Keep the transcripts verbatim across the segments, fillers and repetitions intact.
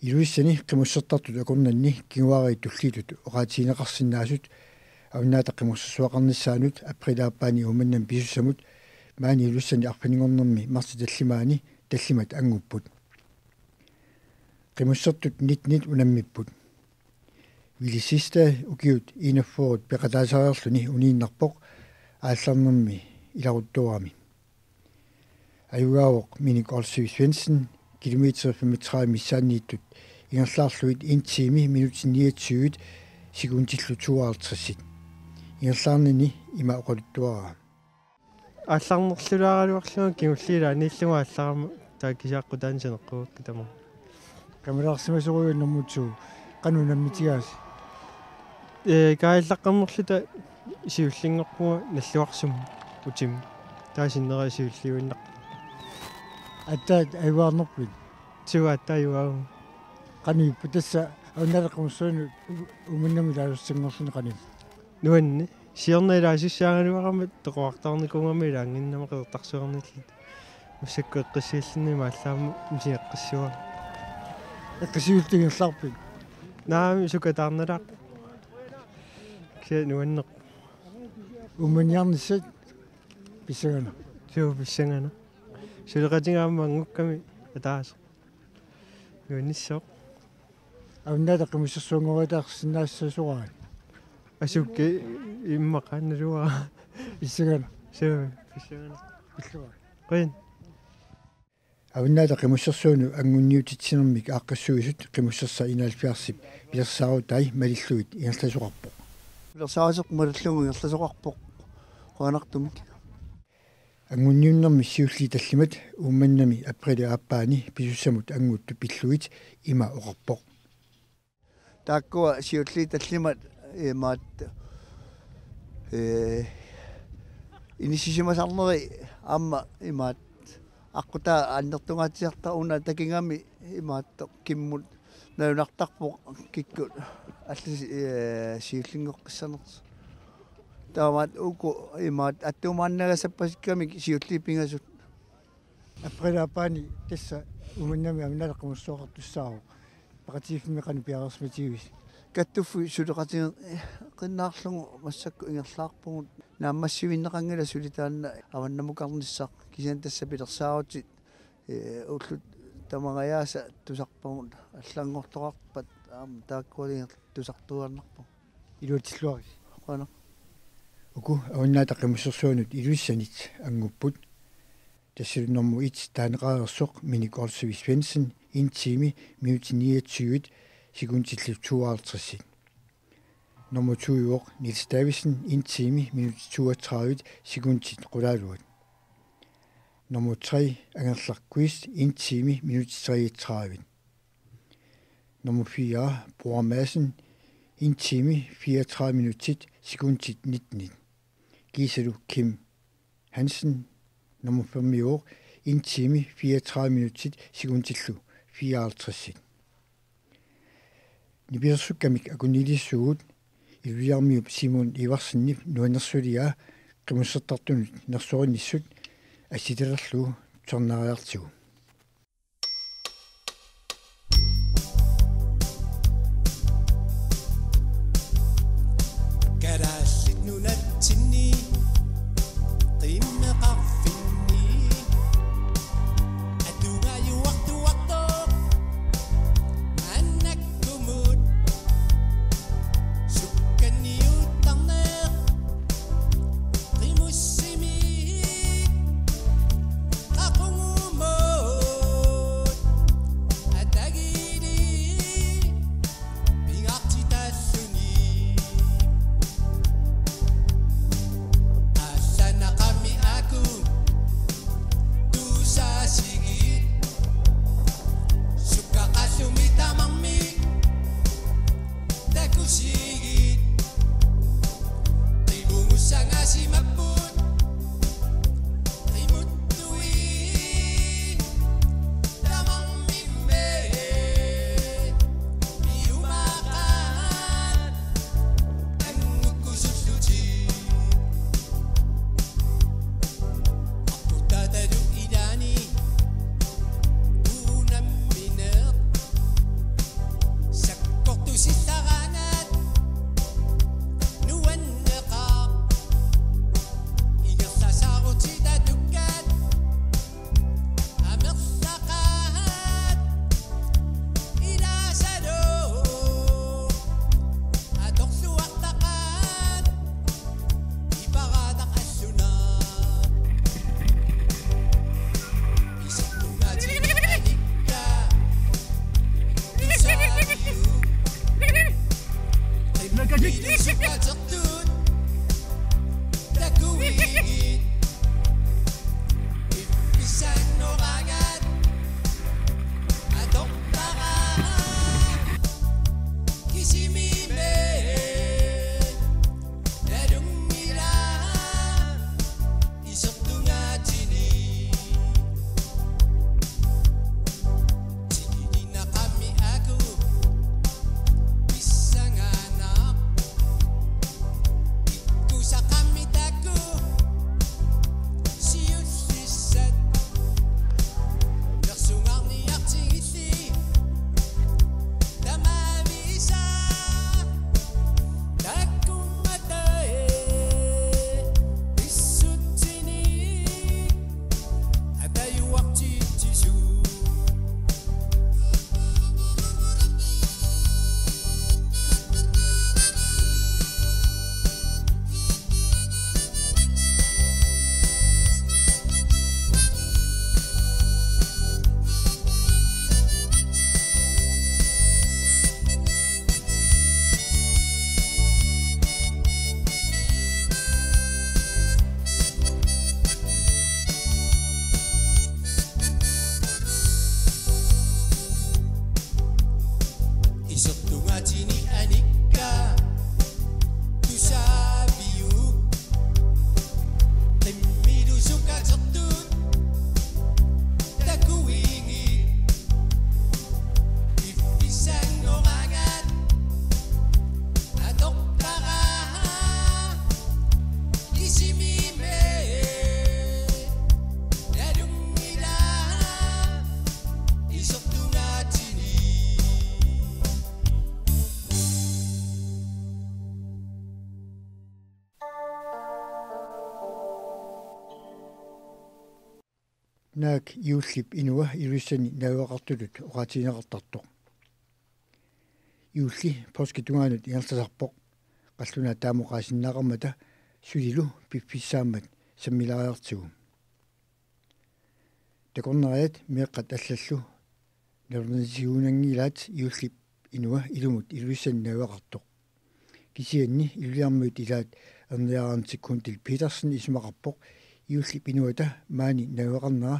Ilulissani qimussertartut akornanni kinguaariit tulliittut oqaatigineqarsinnaasut Avannaata Qimussersuaqarnissaanut april aappaani Uummannami pisussamut maani Ilulissani arfininngornermi martip tallimaani tallimat angupput. Qimussertut nittenit unammipput. Willy Siegstad ukiut enogfyrre peqataasariarluni uniinnarpoq aallarnermi ilaruttuarami. Ajugaavoq Minik Olsvig Svendsen, kilometer femogtredive missaanniittut ingerlaarlugit en time, minutsit niogtyve, sekundillu tooghalvtreds. Ingerlaarnini ima oqaluttuaraa. Aallarnerlulaaraluarlunga kingulliit ilaanniillugu aallarama taakku kisiat aqqutaani saneqquakkit tamaasa. Qamalaarsimasorujuit nummer to. Qanoq unammitigaasi? Ee, kaajallaqqammerluta siullinngorpunga nalluarsummi utimmi. Taava sinnera siulliuinnarpunga. Aatsaat ajugaarnerpit? Suu, aatsaat ajugaavunga. Qanoq ippa tassa Avannaata Qimussersuanut Uummannami ilaasortanngorluni, qanoq ippa? Nuanneq. Siorna ilaasussaagaluarama toqorartaarnikuugama ilaannginnama Qeqertarsuarnilluta. Massakkut eqqissigallarlunga imaallaamma misigeqqissuara. Eqqissigallutit ingerlaarpit? Naamik, sukataarnalaarpoq. Kisianni nuanneq. Uummanniarnissat pissanganaq. Suu, pissanganaq. Suleqatiga aamma angukkami ataaseq. Nuannissaaq. Avannaata Qimussersuanngoriataarsinnaassasoraat. Asuki immaqa naluara. Pissanganaq. Suu, pissanganaq. Pilluarit. Qujan. Avannaata Qimussersuanut anngunniutitsinermik aaqqissuisut Qimussersaq enoghalvfjerdsip pilersaarutai malillugit ingerlasoqarpoq. Pilersaaruseq malillugu ingerlasoqarpoq. Qujanartumik. Anngunniunnermi siulliit tallimat Uummannami aprili aappaani pisussamut anguttut pillugit ima oqarpoq. Taakkua siulliit tallimat imaattoq, ee, inissisimasarneri aamma imaattoq aqqutaa annertungaatsiartarput, una takigami imaattoq kimmut nalunartarpoq kikkut allat, ee, siullinngoqqissanersut. Taamaattoq uku imaattoq attuumaannagassappasikkamik siulliit pingasut. Aprili aappaani tassa Uummannami Avannaata Qimussersuaqartussaavoq. Peqatigiiffimmi qanoq piareersimatigivisi? Kattuffiup suleqatigiinnarlugu massakkut ingerlaarpugut. Naammassivinneqanngilaq suli taanna avannamukarnissaq, kisianni tassa pilersaarutit, ee, ullut tamangajaasa tusarpagut, allanngortoqarpat aamma taakkualu tusartuaannarpagut. Iluatsilluarisi. Qujanaq. Uku Avannaata Qimussersuanut Ilulissanit angupput. Tassalu nummer et taaneqareersoq Minik Olsvig Svendsen, en time, minutsit niogtyve, sekundillu tooghalvtreds. Nummer to-uvoq Niels Davidsen, en time, minutsit toogtredive, sekundit qulaaluat. Nummer tre Angerlaq Quist, en time, minutsit treogtredive. Nummer fire Bror Madsen, en time, fireogtredive minutsit, sekundit nitten. Kiisalu Kim Hansen, nummer fem-uvoq, en time, fireogtredive minutsit, sekundillu fireoghalvtreds. Nipilersukkamik akunnilissuugut Ilulissarmiup Simon Iversenip nuannersuliaa qimussertartunut nersorinissut assitalerlugu tusarnaariartigu. Kalaallit Nunatsinni qimmeqarfinni atugajuartuartoq maannakkumut sukkanniuttarneq qimussimik qaqugumut atagiini pingaartitalluni. Allanaqami aku tusaasigit sukkaqallumi tamarmik takusigit. Qimugussangasimapput qimuttui tamarmimmi piumaqaat angukkusullutik. Aqqutaatalu ilaani unammineq Ilusukatertut takuigit. Iffisannorangat atortara. Kisimi me nalunngila isertungaatini. Tikilinaqami aku pissangaanaq. Ikkusaqami taku siullissat. Nersungarniartigilli tamavisa. Takkummata ee pissutsini atajuartitsisu. Isertungaatini anikka tusaaviuk. Qimmilusukatertut takuigit. Iffisannorangat atortara. Kisimi me nalunngila isertungaatini. Naak juullip inua Ilulissani najugaqartutut oqaatigineqartartoq. Juulli poorskip tungaanut ingerlasarpoq. Qallunaat taama oqaasinnaaqarmata sulilu piffissaammat sammilaariartigu. Takornariat meeqqat allallu nalornitiguunanngilaat juullip inua ilumut Ilulissani najugaqartoq. Kisianni iluliarmiut ilaat erniaqqanngitsoq Kuntil Petersen isumaqarpoq juullip inuata maani najugaqarnera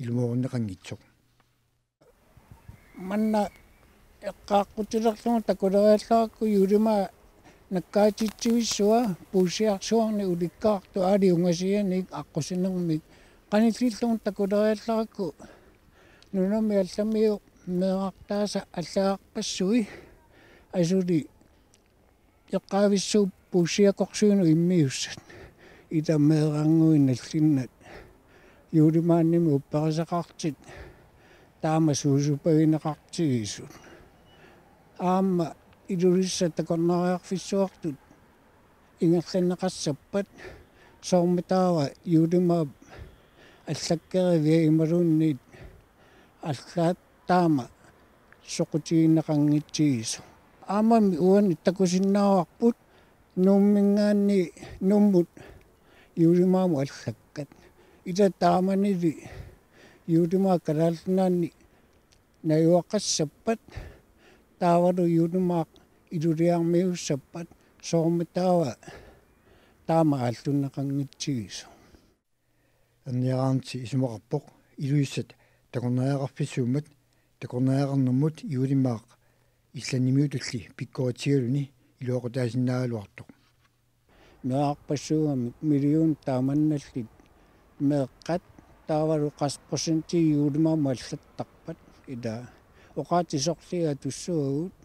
ilumoorunneqanngitsoq. Manna eqqaaqqutilerlugu takuleriallarakku juullimaaq nakkaatitsivissuaq puussiarsuarnik ulikkaartoq aali ungasianik aqqusinermik qanillillugu takuleriallarakku nunami allamiu meerartaasa allagarpassui asuli eqqaavissuup puussiakorsuinut immiussat. Ila meerarnguit nallinnat juullimaannimi upperisaqartut taama suusupagineqartigisut. Aamma Ilulissat takornariarfissuartut ingerlanneqassappat soormitaava juullimaap allakkerivia imaluunniit allaat taama soqutigineqanngitsigisoq. Aammami uani takusinnaavarput Nuumminngaanniit Nuummut juullimaamut allakkat. Ila taamanili juullimaaq Kalaallit Nunaanni najugaqassappat taavalu juullimaaq iluliarmiussappat soormitaava taama aallunneqanngitsigisoq. Erniaqqanngitsoq isumaqarpoq Ilulissat takornariaqarfissuummat takornariaqarnermut juullimaaq Islandimiutulli pikkoritsigaluni iluaqutaasinnaagaluartoq. Meerarpassuugamik million taamannallit meeqqat taavalu qassit procentii juullimaamut allattarpat ila oqaatsisorliat tussuagut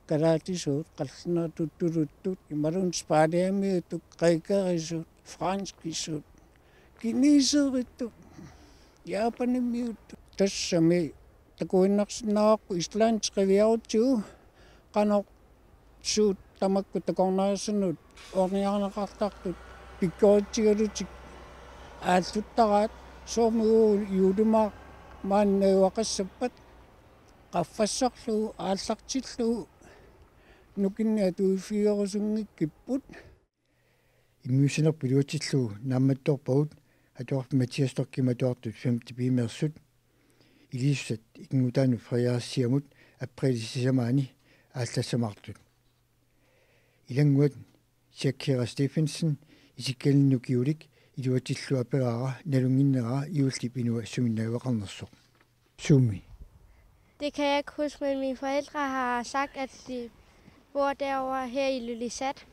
kalaallisuut qallunaatut tuluttut imaluunniit spaniamiutut grækerisut franskisut kineseritut japanimiutut. Tassami takuinnarsinnaavarput Island qiviarutsigu qanoq suut tamakku takornariassannut orniarneqartartut pikkoritsigalutik aalluttaraat soormi uagut juullimaaq maani najugaqassappat qaffassorlugu aallartillugu nukinnik atuiffigerusunngikkipput. Immiussinerput iluatsillugu naammattoorpagut atuarfik Mathias Storchimik atuartut femte B-meersut Ilulissat ikinngutaanut Fredericia-mut aprilip sisamaani aallassamaartut. Ilannguat Shakira Stephensen isikkaninnut ukiulik iluatsillugu aperaara nalunnginnera juullip inua suminnaajuaqarnersoq. Suumi? Det kan jeg ikke huske, men mine forældre har sagt, at de bor derovre her i Ilulissat.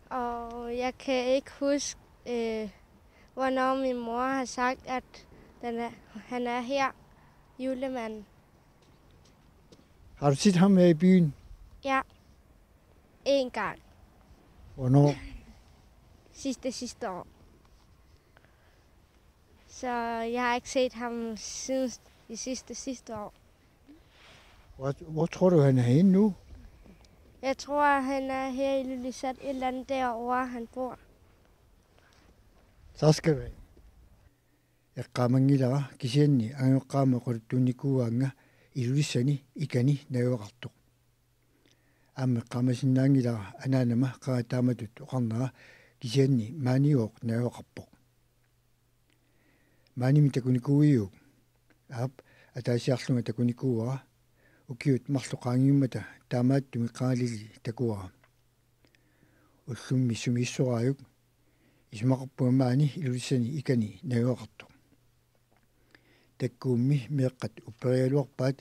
Og jeg kan ikke huske, øh, hvornår min mor har sagt, at den er, han er her, julemanden. Har du set ham her i byen? Ja, en gang. Hvornår? Sidste, sidste år. Så jeg har ikke set ham siden de sidste, sidste år. Hvor, hvor tror du, han er henne nu? Jeg tror, han er her i Ilulissat, et eller andet derovre, han bor. Så skal vi. Eqqaamanngilara kisianni angajoqqaama oqaluttuunnikuuaannga Ilulissani ikani najugaqartoq. Aamma eqqaamasinnaanngilara anaanama qanga taamatut oqarnera kisianni maaniugooq najugaqarpoq. Maanimi takunikuuiuk? Aap, ataasiarlunga takunikuuara. Ukiut marluk qaangiummata taamaattumik qangalili takuara. Ullummi sumiissoraajuk, isumaqarpunga maani Ilulissani ikani najugaqartoq. Takkuummi meeqqat upperigaluarpaat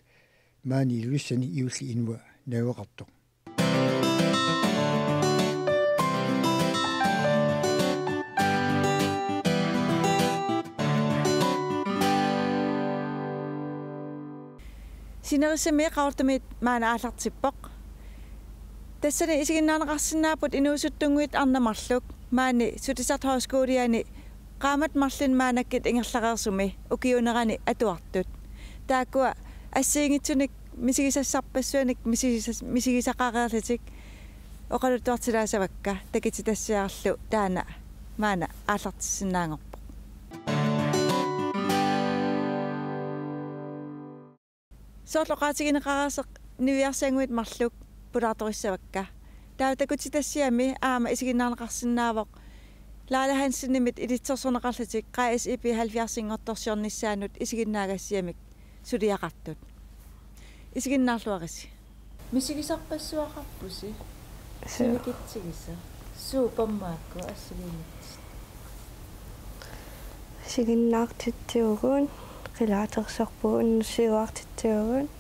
maani Ilulissani juulli inua najugaqartoq. Sinerissami Qaqortumiit maanna aallartippoq. Tassani isiginnaarneqarsinnaapput inuusuttunnguit arnat marluk maani Sulisartut Højskoliani qaammat marlunnik maannakkut ingerlareersumi ukiuunerani atuartut. Taakkua assigiinngitsunik misigisassarpassuanik misigisas-, misigisaqareerlutik oqaluttuartilaassavakka, takutitassiarallu taanna maanna aallartissinnaanngorpoq. Soorlu oqaatigineqareersoq niviarsiannguit marluk pulaartorissavakka. Taava takutitassiami aamma isiginnaarneqarsinnaavoq Laila Hansenimit ilitsersorneqarlutik Q S I P halvfjerdsinngortorsiornissaannut isiginnaagassiamik suliaqartut. Isiginnaarluarisi. Misigisarpassuaqarpusi? Suu. Sumikitsigisa? Suut pammaakku assigiinngitsut? Isiginnaartitsivugut, qilaatersorpugut, innussiuaartitsivugut.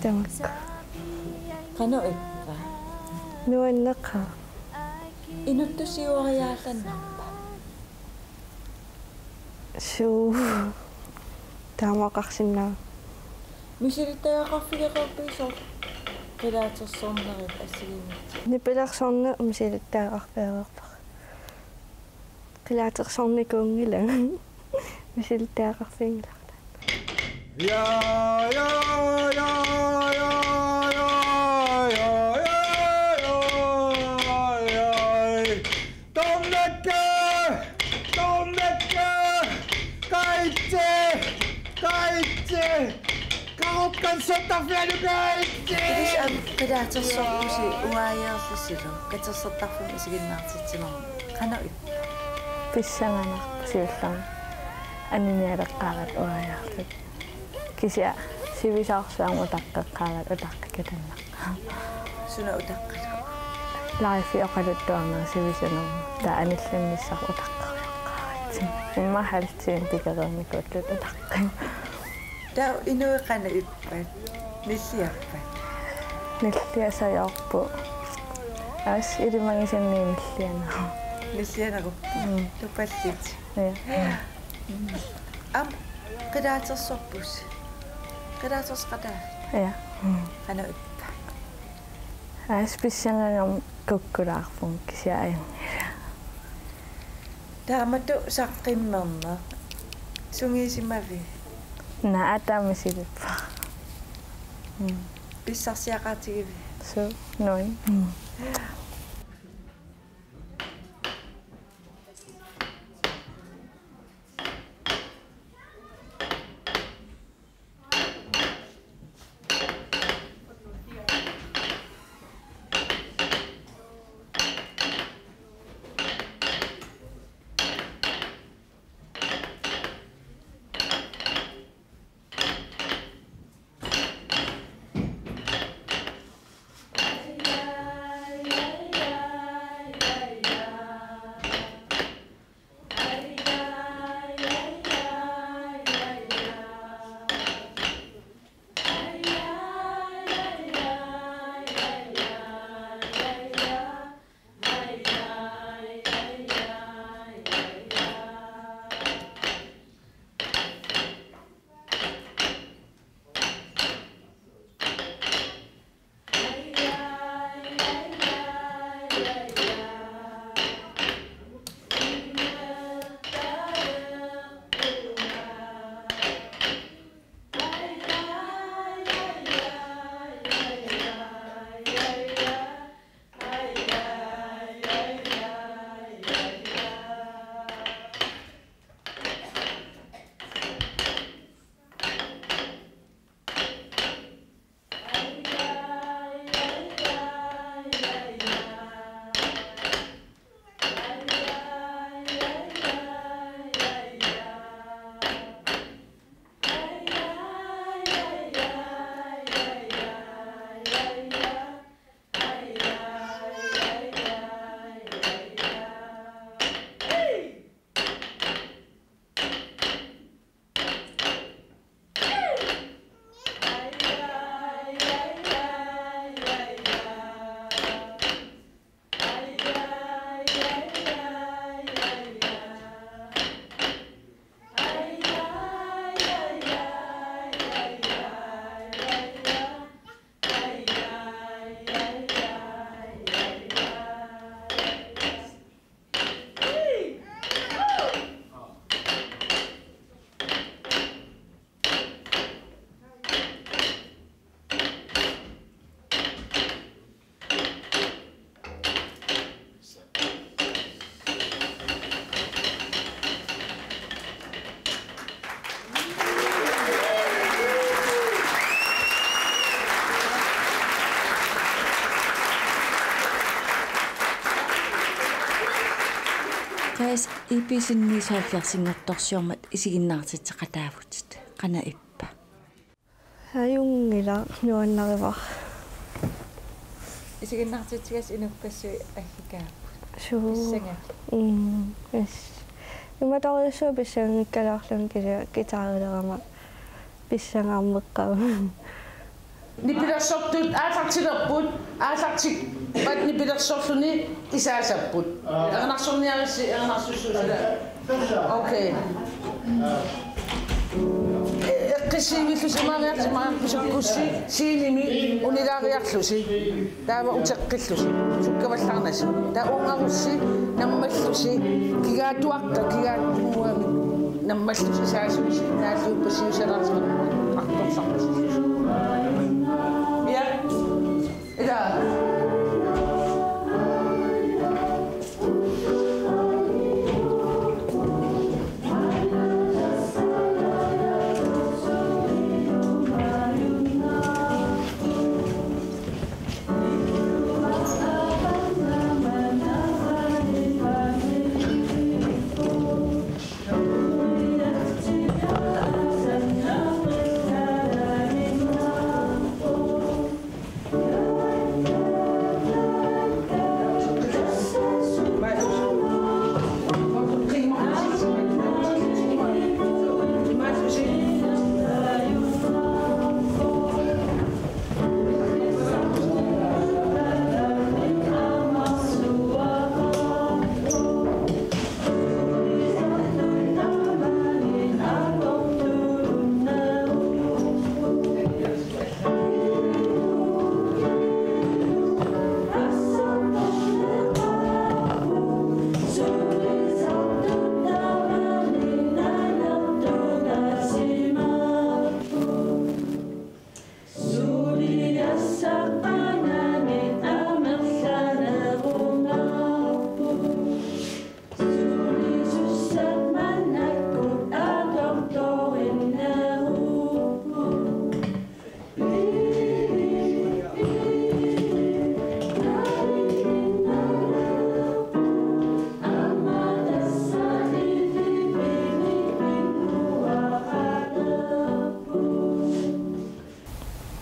Tamakku. Qanoq ippa? Nuanneqaaq. Inuttusiuariaallannarpa? Suu. Taamaqarsinnaa. Misilittagaqarfigeqarpisi soorlu qilaatersornerit assigiinngitsut? Nipilersorneq misilittagaqarfigeqarpara. Qilaatersornikuunngilanga. Misilittagaqarfiginngilara. Ja, ja, ja. Tornekka! Tornekka! Kaitse! Kaitse! Qaqortup katersortarfiani kaitse! Ilissi aamma qilaatersorpusi uaajarlusilu katersortarfimmi isiginnaartitsinermi. Qanoq ippa? Pissanganarpoq siullermik aninialeqqaarat uaajarluta. Kisianni sivisoorsua utaqqeqqaaratta utaqqikatannaq. Suna utaqqillugu? Live oqaluttuarnera sivisunermut. Taava anillannissaq utaqqeqqaaratsigit. Immaqa halv time pikereernikuulluta utaqqi. Taava inuit qanoq ippat? Nilliappat? Nilliasajoorput. Assut ilimagisannik nillianeruvoq. Nillianeruvoq. Mm. Tupallit. Ja. Mm. Aamma qilaatersorpusi. Qilaatersoqataassi? Ja. Mm. Qanoq ippa? Assut pissangagama kukkulaarpunga kisianni ajunngilaq. Taamatut saqqummerneq sungiusimavit? Naa, taama misilippara. Mm. Pissarsiaqaatigivit? Suu, nuann. Mm. Tassa I P C-ni halvfjerdsinngortorsiormat isiginnaartitseqataavutit. Qanoq ippa? Ajunngilaq, nuannarivara. Isiginnaartitsigassat inuppassuit aggikaapput. Suu. Pissanganaq. Mm, yes. Imatoriussuaq pissanganngikkaluarlunga kisianni guitarilerama pissangaarmeqqaavunga. Nipilersortut aallartilerput, aallartippat nipilersorluni isaasapput. Erinarsorniaritsi, erinarsussuusila. Okay. Eqqissiivillusi imaariartimaarpusukkussi scenemi unilaariarlusi. Taava uteqqillusi. Sukkavallaarnasi. Taava uungarussi nammallusi. Kigaatuaqqat kigaattuugamik nammallusi saassusi. Naalliuppasiusalaartigut artorsarlusi. Ja. Ila.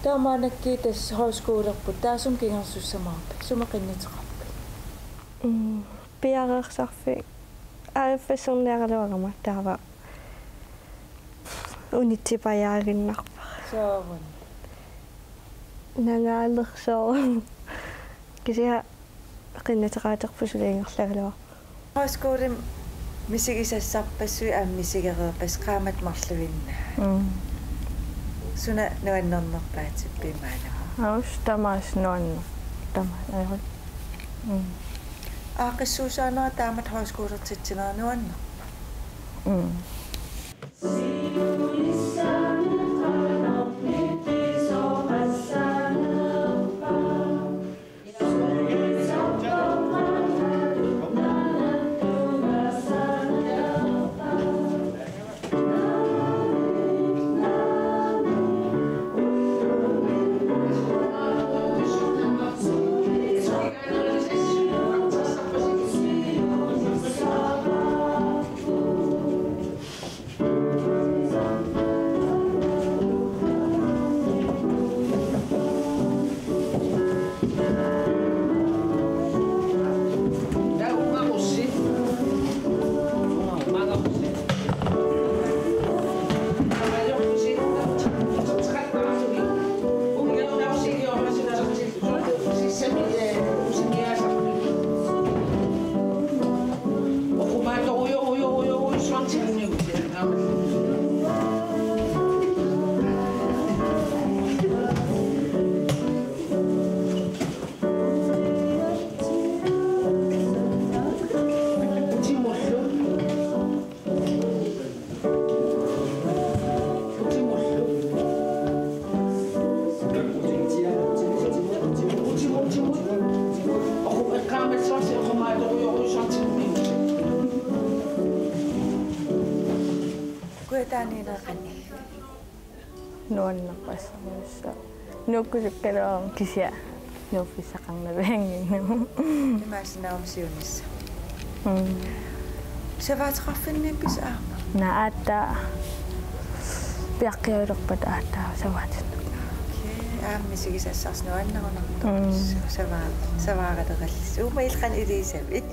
Taamaalilluni tassa højskolerput, taassuma kinguarsussamaarpit, sumik qinnuteqarpit? Mm, piareersarfik A F S-erniaraluarama taava unitsipajaannarpara. Sooruna? Nangaalersoq. Kisianni qinnuteqaaterput suli ingerlagaluarpoq. Højskolimi misigisassarpassuit aamma misigereerpassuit qaammatit marluinnaat. Mm. Suna nuannernerpaatippiuk maanava? Aas, tamaasa nuanneq. Tamaasa, ajor. Mm. Aaqqissuussaanera taamatut højskolertitsinera nuannerpa? Mm. Kujataaniileeqanni. Nuannerpaassaaq. Nuukkusukkaluarama kisianni nuuffissaqarnaviannginnama. Imaassinnaavoq siunissaq. Mm. Savaateqarfinniippoq aamma. Naa aatsaat. Piaqqiulerpat aatsaat savaatit. Okay, aamma misigisassarsi nuannerunartoq. Mm. Savaa-, savaaraleqallis. Uuma ilqan ilisavi.